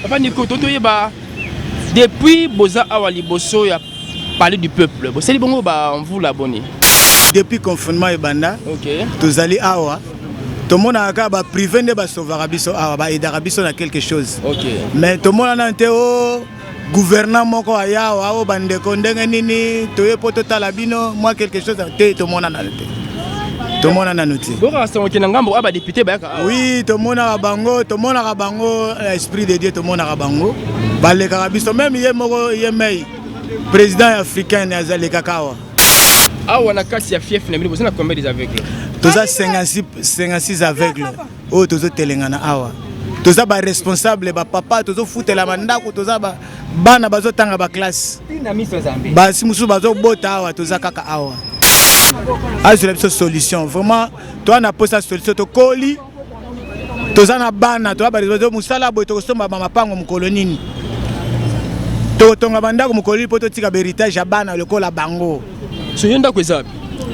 Papa Nico, totoyeba depuis boza awa liboso ya Palais du peuple, bosali bongo ba mvula boni? Depuis confinement ebanda, okay. Tozali awa tomonaka kaka baprivé nde basauvaka biso awa, baaidaka biso na quelque chose, okay. Mais tomonana te o gouvernant moko aya awa o bandeko ndenge nini toye mpo totala bino mwa quelque chose te, tomonana te, tomona nanu te. Bokaka sango na ngambo oyo badéputé bayaka awa? Oui, tomonaka bango, tomonaka bango, esprit de Dieu, tomonaka bango balekaka biso, même ye moko ye mei président africain azalekaka awa. Awa na kati ya fief na bino, boza na combien des aveugles? Toza 56, 56 aveugles oyo tozotelengana awa. Toza baresponsable, bapapa tozofutela bandako, toza bana bazotanga baclasse, basi mosusu bazobota awa, toza kaka awa. Azwela biso solution vraiment, toza na posa solution. Tokoli, toza na bana, toza ba mosala boye, tokosomba bamapango mokolo nini, tokotonga bandako mokolo nini mpo totika bahéritage ya bana lokola bango? So yo ndako eza wapi?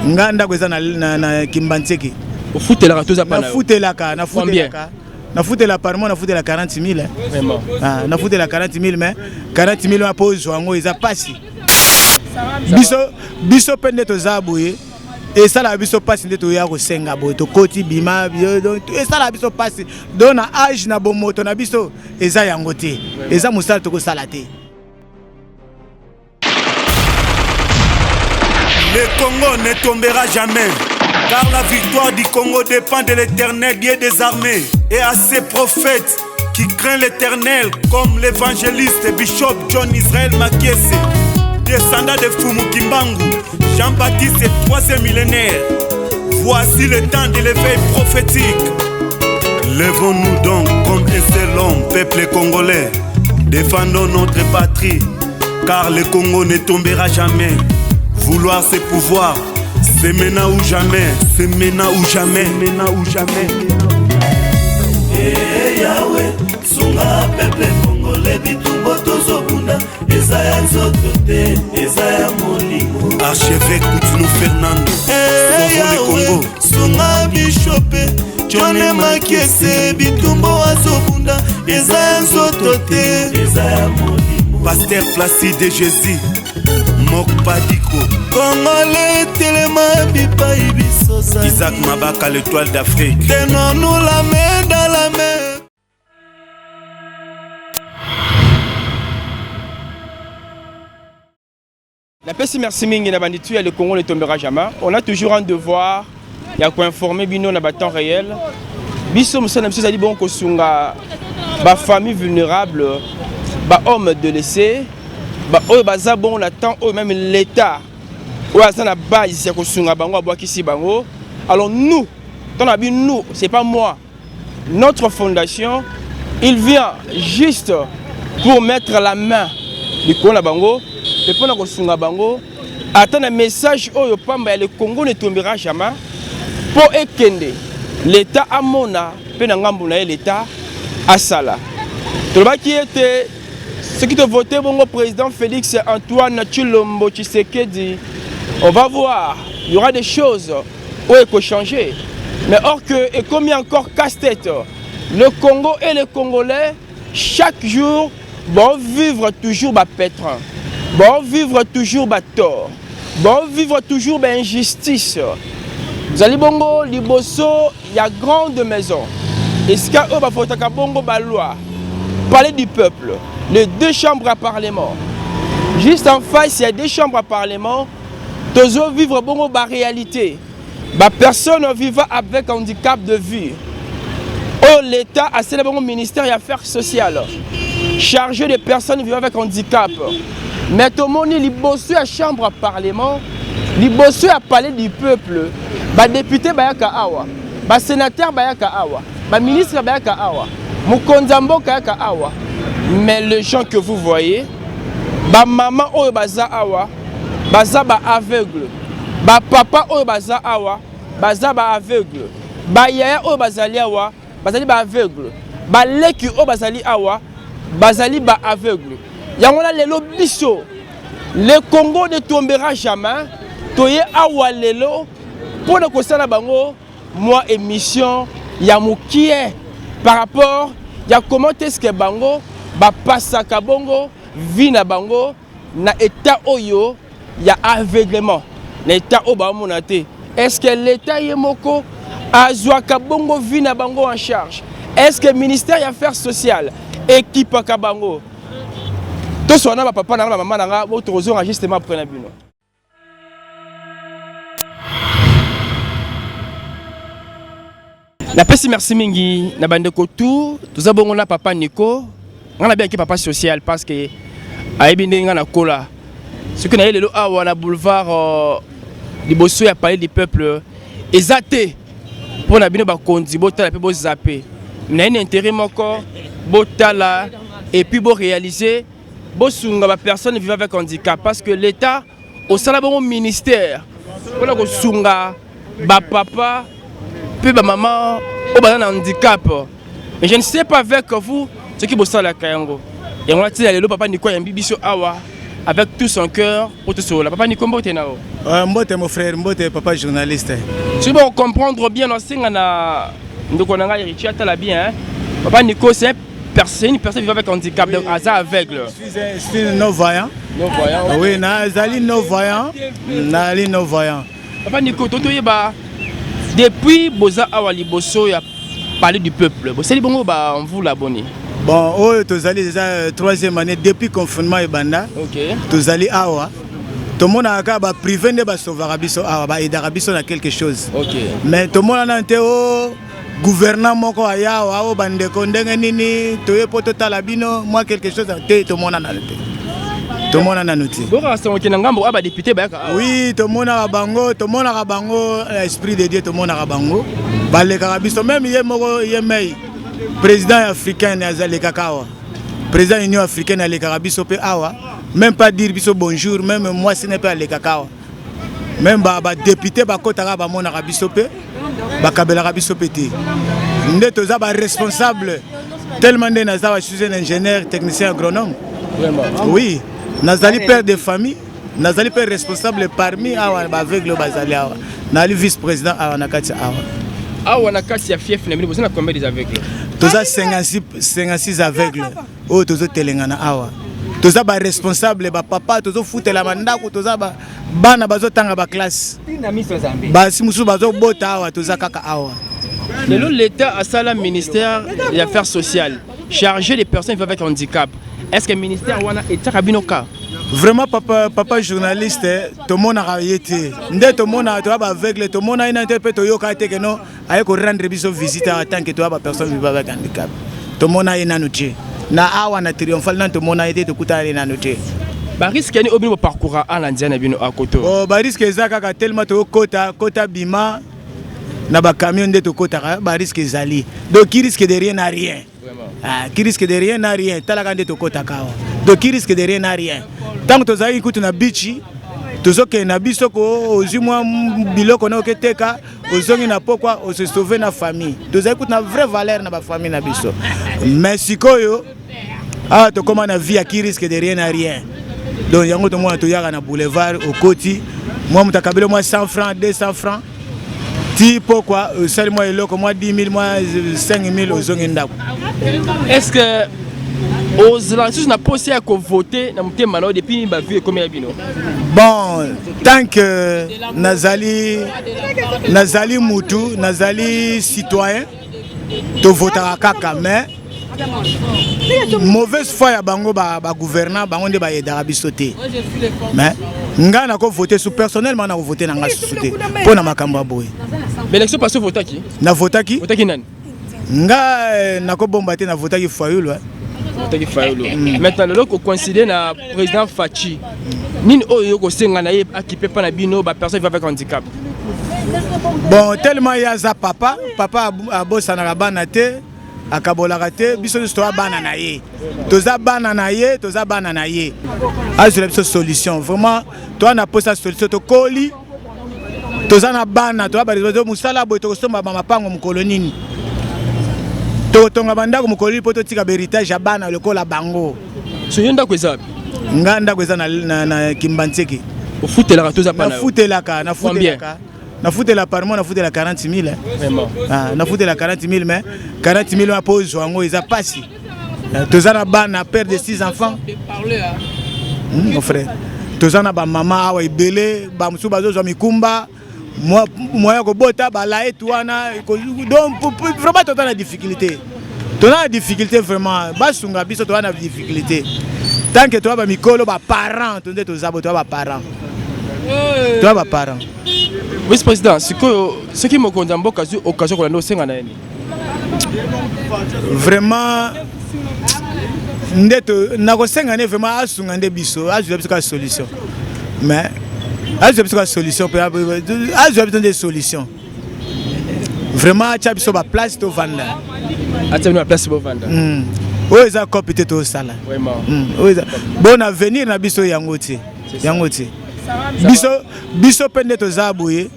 Nga ndako eza na Kimbanseke. Ofutelaka toza pa na yo? Nafutelaka, nafutelaka, nafutela par mois, nafutela 40 000. Vraiment? Ah, nafutela 40 000, mais 40 000 wana mpo ozwa yango eza pasi. Biso biso mpe nde toza boye, esalaka biso mpasi nde toya kosenga boye, tokoti bima, esalaka biso mpasi. Donc na age na bomoto na biso eza yango te, eza mosala tokosala te. Le Congo ne tombera jamais, car la victoire du Congo dépend de l'Éternel Dieu des armées et à ses prophètes qui craignent l'Éternel, comme l'évangéliste Bishop John Israël Makiese, descendant de Fumu Kimbangu, Jean-Baptiste, troisième millénaire. Voici le temps de l'éveil prophétique. Levons-nous donc comme un seul homme, peuple congolais. Défendons notre patrie, car le Congo ne tombera jamais. Vouloir c'est pouvoir, c'est maintenant ou jamais, c'est maintenant ou jamais, maintenant ou jamais. Hey Yahweh, sunga peuple congolais, bitumba tozobunda eza ya nzoto te, eza ya molimo. Archevêque Coutinho Fernando, hey, sauvons le Congo. Sunga bishop John Makiese, bitumba azobunda eza ya nzoto te, eza ya molimo. Pasteur Placide de Jésus, Mokpadiko. Congolais telema bipai biso. Isaac Mabaka, l'étoile d'Afrique. Tenons-nous la main dans la main. Napesi merci mingi na banditu ya Le Congo ne tombera jamais. On a toujours un devoir ya koinformer bino na batemps réel. Biso mosala na biso ezali bongo kosunga bafamille vulnérable, bahomme délaissé, baoyo baza bongo na temps oyo même l'État oyo aza na base ya kosunga bango abwakisi bango. Alors nous, tant na bi nous, c'est pas moi, notre fondation, il vient juste pour mettre la main likolo na bango mpe mpona kosunga bango ata na message oyo pamba ya Le Congo ne tombera jamais, mpo ekende l'État amona mpe na ngambo na ye l'État asala. Tolobaki ete soki tovote bongo président Félix Antoine Tshilombo Tshisekedi, on va voir, il y aura des choses oyo ekochanger, mais or que ekomi encore casse-tête. Le Congo et les Congolais chaque jour bon vivre toujours bapétrin, bon vivre toujours batort, bon vivre toujours bainjustice. Ezali bongo liboso ya grande maison, esika oyo bavotaka bongo baloi, Palais du peuple, les deux chambres à parlement. Juste en face il y a deux chambres à parlement. Tozo vivre bongo baréalité, bapersonne vivant avec handicap de vue oyo l'État asala bongo ministère ya Affaires sociales chargé de personnes vivant avec handicap. Mais tomoni liboso ya chambre ya parlement, liboso ya Palais du peuple, badéputé bayaka awa, basénateur bayaka awa, baministre bayaka awa, mokonzi ya mboka yaka awa, mais les gens que vous voyez, bamama oyo baza awa baza baaveugle, bapapa oyo baza awa baza baaveugle, bayaya oyo bazali awa bazali baaveugle, baleki oyo bazali awa bazali baaveugle. Yango wana lelo biso Le Congo ne tombera jamais toye awa lelo mpona kosala bango mwa émission ya mokie par rapport ya comment est-ce que bango Bapasaka bongo vie na bango na état oyo ya aveuglement, na état oyo baomona te. Est ce que l'état ye moko azwaka bongo vie na bango en charge? Est ce que ministère ya affaires sociales ekipaka bango? Toswana bapapa na nga, bamama na nga, bo tokozonga justement après na bino. Napesi merci mingi na bandeko tout. Toza bongo na papa Nico. Ngai nabengaki papa social parce que ayebi ndenge ngai nakola. Soki naye lelo awa na boulevard liboso ya palais du peuple, eza te mpo na bino bakonzi botala mpe bozape. Naye na intérêt moko botala et puis boréaliser, bosunga bapersonnes vivant avec handicap, parce que l'État osala bongo ministère mpona kosunga bapapa mpe bamama oyo baza na handicap. Mais je ne sais pas avec vous soki bosalaka yango. Yango natina lelo papa Niko ayambi biso awa avec tout son cœur po tosolola. Papa Niko, mbote na yo. Mbote mon frère, mbote papa journaliste. Soki bokocomprendre bien, nasenga na ndeko na ngai Richie atala bien, hein. Papa Nico, c'est une personne vivant avec handicap, donc aza aveugle. Je suis non voyant. Non voyant. Oui, nazali non voyant, nazali non voyant. Papa Nico, totoyeba depuis boza awa liboso ya palais du peuple, bosali bongo bamvula boni? Bon, oyo tozali déjà troisième année depuis confinement ebanda. Tozali awa, tomonaka kaka baprivé nde basauvaka biso awa, baaidaka biso na quelque chose. Mais tomonana te o gouvernant moko aya awa: "O bandeko, ndenge nini? Toye mpo totala bino mwa quelque chose." Te, tomona nano te, tomona nano te. Bokaka sango na ngambo oyo badéputé bayaka awa? Oui, tomonaka bango, tomonaka bango, esprit de Dieu, tomonaka bango balekaka biso. Même ye moko, ye mei président africaine azalekaka awa, président Union africaine alekaka biso mpe awa, même pas dire biso bonjour. Même mwasi ne mpe alekaka awa. Même badéputé bakɔtaka, bamonaka biso mpe bakabelaka biso mpe te. Nde toza baresponsable tellement nde naza ba, je suis un ingénieur technicien agronome. Oui, nazali père de famille, nazali mpe responsable parmi awa baaveugle oyo bazali awa. Nazali vice président awa na kati awa. Awa na kati ya fief na bino, boza na combien des aveugles? Toza 56, 56 aveugles oyo tozotelengana awa. Toza baresponsable, bapapa tozofutela bandako, toza bana bazotanga baklasse, basi mosusu bazobota awa, toza kaka awa. Lelo l'État asala ministère des affaires sociales chargé des personnes vivant avec handicap. Est ce que ministère wana etiaka bino ka? Vraiment, papa, papa journaliste, tomonaka ye te. Nde tomonaka, toya baaveugle, tomona ye nani te mpe toyoka te ke no aye korendre biso visite awa. Tant que toya bapersonne vivant avec handicap, tomona ye nanu te na awa na Triomphal. Nanu tomona ye te, tokutana ye nanu te. Barisque yani oyo bino boparcoura a na nzela na bino akoto? Bon, barisque eza kaka tellement tokota kota bima na bacamion nde tokotaka, barisque ezali. Donc qui risque de rien n'a rien. Ah, qui risque de rien n'a rien. Talaka nde tokotaka awa. Donc qui risque de rien n'a rien. Ntango tozalaki kutu na bichi, tozokende na biso ko ozwi mwa biloko na oketeka, ozongi na pokwa, ose sauve na famille. Tozali kutu na vraie valeur na bafamille na biso. Mais sikoyo awa tokóma na vie ya qui risque de rien n'a rien. Donc yango tomona toyaka na boulevard, okoti mwa moto akabeli mwa 100 francs, 200 francs, ti pokwa osali mwa eloko mwa 10 000, mwa 5 000, ozongi ndako. Est ce que ozala lisusu na posa ya kovote na motema na yo depuis bavue ekomi ya bino? Bon, tant que nazali mutu, nazali citoyen, tovotaka kaka. Mais mauvaise foi ya bango bagouvernant, bango nde bayedaka biso te. Mais ngai nakovote su personnellement, nakovote na ngai susu te mpo na makambo ya boye. Mais élection passée votaki? Navotaki. Votaki nani? Nga nakobomba te, navotaki Fayulu. Votaki Fayulu. Maintenant lelo kocoïncide na président Fatshi, nini oyo yo kosenga na ye akipe mpa na bino bapersonne vivant avec handicap? Bon, tellement ye aza papa, papa abosanaka bana te, akabolaka te. Biso nyonso toza bana na ye, toza bana na ye, toza bana na ye. Azwela biso solution. Vraiment, toza na posa solution. Tokoli, toza na bana, toza ba mosala boye. Tokosomba bamapango mokolo nini? Tokotonga bandako mokolo nini mpo totika bahéritage ya bana lokola bango? So yo ndako eza wapi? Nga ndako eza na Kimbanseke. Ofutelaka toza pa? Nafutelaka, nafutelaka, nafutela par mois, nafutela 40 000. Vraiment? Ah, nafutela 40 000, mais 40 000 wana mpo ozwa yango eza pasi. Toza na bana, père de 6 enfants. Mon frère, toza na bamama awa ebele, bamosusu bazozwa mikumba, moyen kobota balaetu wana. Donc vraiment toza na difficulté, toza na difficulté vraiment. Basunga biso, toza na difficulté. Tant que toza bamikolo, baparent to nde toza bo, toza baparent, toza baparent. Vice président, sikoyo soki mokonzi ya mboka azwi occasion kolanda, osenga na ye nini? Vraiment nde nakosenga nde vraiment asunga nde biso, azwila biso kaka solution. Mais azwila biso kaka solution mpe azwila biso nde solution vraiment, atya biso baplace tovanda. Atia bino baplace bovanda. Oyo eza cope te tosala. Vraiment. Oyo eza bon avenir na biso, yango te, yango te. Biso, biso mpe nde toza boye,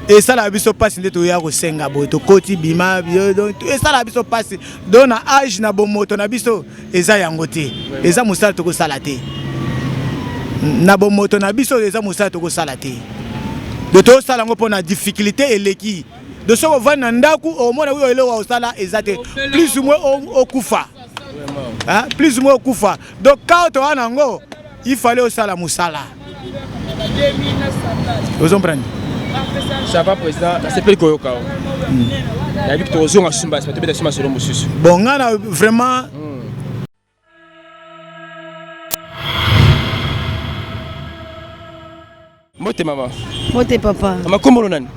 esalaka biso mpasi nde toya kosenga boye, tokoti bima, donc esalaka biso mpasi. Donc na age na bomoto na biso eza yango te, eza mosala tokosala te. Na bomoto na biso eza mosala tokosala te. Donc tosala yango mpo na difficulté eleki. Donc soki ovandi na ndako, omona oyo eloko osala eza te, plus ou moins okufa, plus ou moins okufa. Donc ka toza nango, il fallait osala mosala, ozomprendre? Ça va, président, nasepeli koyoka o. Nayebi tozonga sumba, tobeta sumba solo mosusu. Bon, nga na vraiment. Mbote mama. Mbote papa. Mama, kombo nani?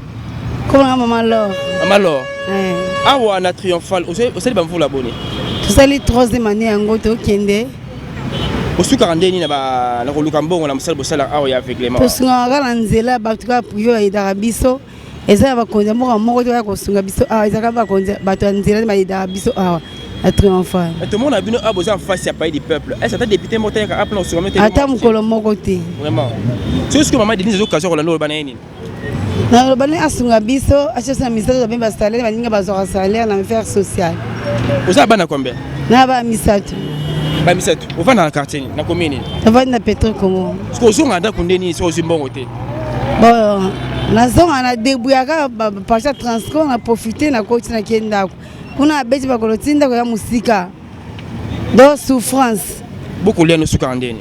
Kombo mama Lor. Mama Lor. Eh. Awa na Triomphal osali bamvula boni? Tosali troisième année yango tokende. Osukaka ndeni na koluka mbongo na mosala bosala awa ya aveuglement? Tosungaka kaka na nzela, bato kaka privé bayedaka biso. Eza ya bakonzi ya mboka moko te baya kosunga biso awa, ezalaka bakonzi, bato ya nzela nde bayedaka biso awa na Triomphal. Tomona bino awa boza en face ya Palais du Peuple. Est ata député moko tayaka awa mpona kosunga bino te? Ata mokolo moko te. Vraiment, soki sikoyo mama Denise occasion kolanda, oloba na ye nini? Naloba nde asunga biso, atia na misala babe basalaire, baninga bazwaka salaire na affaire sociale. Oza bana combien? Na bana misato. Ba misato. Ovanda na quartier nini, na commune nini? Navandi na Petro Congo. Soki ozonga ndako nde nini soki ozwi mbongo te? Bon, nazonga na débrouillaka parti ya transport, na profite, nakoti, nakie ndako kuna, abeti bakolo ti ndako ya mosika, donc souffrance. Bokolia nosukaka ndeni?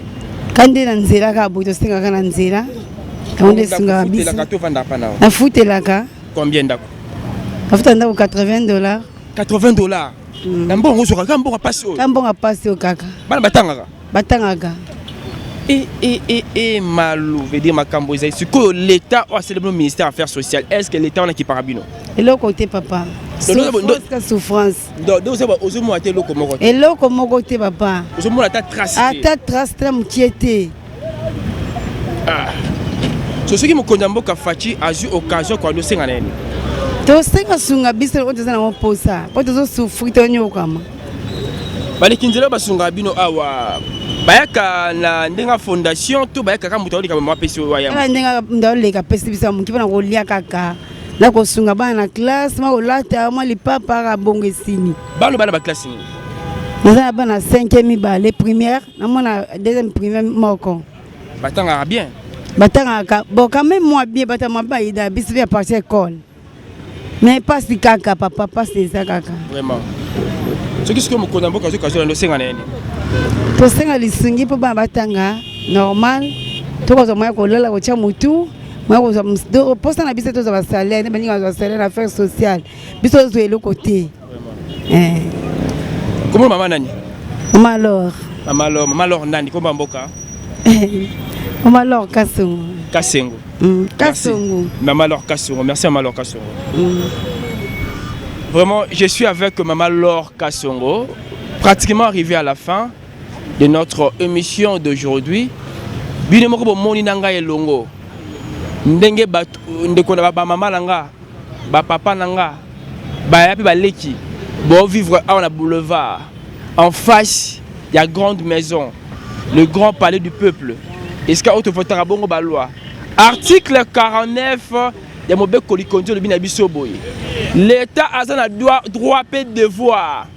Ka nde na nzela kaka boye, tosengaka na nzela, yango nde esungaka biso. Ofutelaka to ovandaka pa na? Nafutelaka. Combien ndako? Nafuta ndako 80 dollars. 80 dollars na mbongo ozwaka kaka, mbongo pasi oyo? Ka mbongo pasi oyo kaka. Bana batangaka? Batangaka. E e e e, malu veut dire makambo ezali sikoyo. L'état oyo asali bino ministère affaires sociales, est ce que l'état wana akipaka bino? Eloko te papa. Donc, Souffrance ka souffrance. Donc ozomona te eloko moko te? Eloko moko te papa. Ozomona ata trace te? Ata trace te, mokie te. So soki mokonzi ya mboka Fatshi azwi occasion koanda, osenga na ye nini? Tosenga sunga biso oyo toza nango mposa, mpo tozosouffrir, tonyokama. Baleki nzela oyo basungaka bino awa, bayaka na ndenge ya fondation to bayaka kaka moto aoleka mama apesi oyo ayamba? Kaka ndenge ndaoleka apesi biso ya moki mpona kolia kaka na kosunga bana na classe, mwa kolata mwa lipapa kaka, bongo esili. Bana bana baklasse nini? Naza na bana 5, mibale primaire, namona deuxième primaire moko. Batangaka bien? Batangaka bon, quand même mwa bien, bato ya mabe bayida biso mpe ya parti école, mais pasi kaka papa, pasi eza kaka. Vraiment, soki sikoyo mokonzi ya mboka azwi occasion na osenga na ye nini? Tosenga lisungi mpo bana batanga normal, tokozwa moya kolala, kotia motu, moya kozwa posa na biso, tozwa basalaire nde baninga bazwa salaire na affaire sociale, biso tozwa eloko te. Eh. Komona mama nani? Mama Lor. Mama Lor, mama Lor nani? Komba mboka? Mama Lor Kasongo. Kasengo. Kasongo. Mama Laure Kassongo. Merci Mama Laure Kassongo. Vraiment, je suis avec Mama Laure Kassongo, pratiquement arrivé à la fin de notre émission d'aujourd'hui. Bino moko bomoni na ngai elongo ndenge bato, ndeko na bamama na nga, bapapa na nga, baya mpe baleki bovivre awa na boulevard, en face ya grande maison, le grand palais du peuple, esika oyo tovotaka bongo baloi. Article 49 ya mobeko likonzi olobi na biso boye: l'état aza na droit mpe devoir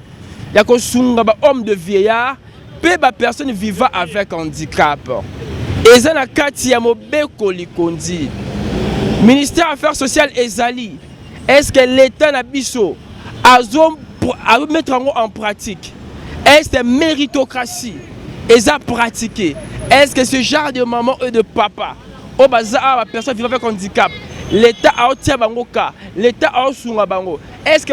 ya kosunga bahomme de vieillard mpe bapersone vivant avec handicap. Eza na kati ya mobeko likonzi. Ministère affaires sociales ezali, est ce que l'état na biso azo mettre yango en pratique? Est-ce que méritocratie eza pratiqué? Est-ce que ce genre de maman et de papa oyo baza awa, bapersonne vivant avec handicap, l'État aotia bango ka, l'État aosunga bango? Est ce que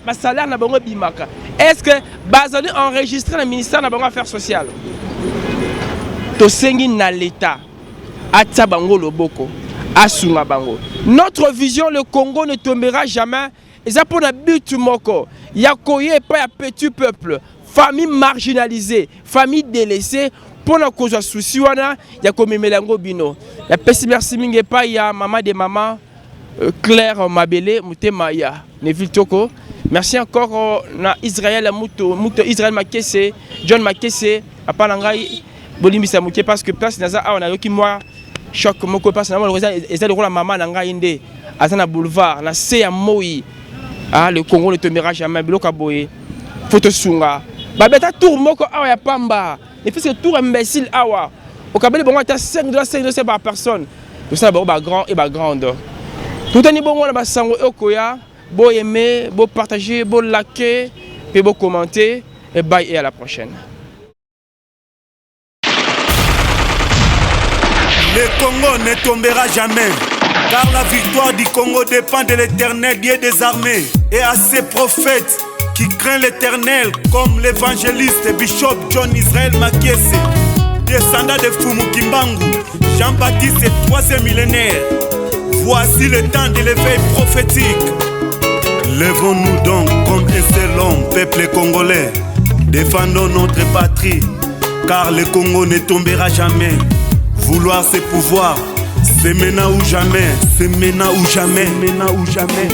basalaire na bango ebimaka? Est ce que bazali enregistré na ministère na bango affaires sociales? Tosengi na l'État atia bango loboko, asunga bango. Notre vision, le Congo ne tombera jamais, eza mpona but moko ya koya epai ya petit peuple, famille marginalisée, famille délaissée, mpona kozwa susi wana ya komemela yango bino. Napesi merci mingi epai ya mama de mama, Claire Mabele Motema ya Neville Toko. Merci encore na Israël Muto, Muto Israël Makese, John Makese, papa na ngai. Bolimbisa moke parce que place naza awa, nayoki mwa choc moko place na eza lokola mama na ngai nde aza na boulevard na se ya moi. Ah, le Congo ne tombera jamais. Biloko ya boye, faut tosunga. Babeta tour moko awa ya pamba, ne fût-ce que tour imbécile awa, okabeli bango ata 5 dollars, 5 dollars par personne, tosala bango bagrand et bagrande. Totani bongo na basango okoya. Boaimer, bopartager, boliker mpe bocommenter. Et bye et à la prochaine. Le Congo ne tombera jamais, car la victoire du Congo dépend de l'Éternel, Dieu des armées, et à ses prophètes qui craignent l'Éternel, comme l'évangéliste Bishop John Israël Makiese, descendant de Fumu Kimbangu, Jean-Baptiste, troisième millénaire. Voici le temps de l'éveil prophétique. Levons-nous donc comme un seul homme, peuple congolais. Défendons notre patrie, car le Congo ne tombera jamais. Vouloir, c'est pouvoir, c'est maintenant ou jamais, c'est maintenant ou jamais, maintenant ou jamais.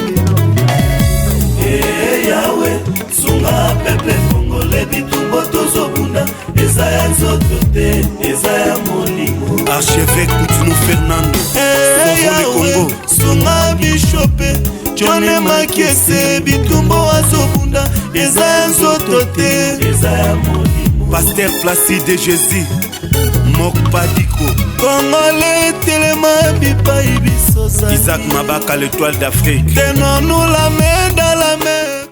Ee Yawe, sunga peuple congolais. Bitumba tozobunda eza ya nzoto te, eza ya molimo. Archevêque Coutinho Fernando, sauvons le Congo. Sunga Bishop John Makiese. Bitumba azobunda eza ya nzoto te, eza ya molimo. Pasteur Placide de Jésus, Mokpadiko. Congolais, telema bipai biso. Isaac Mabaka, l'étoile d'Afrique. Tenons-nous la main dans la main.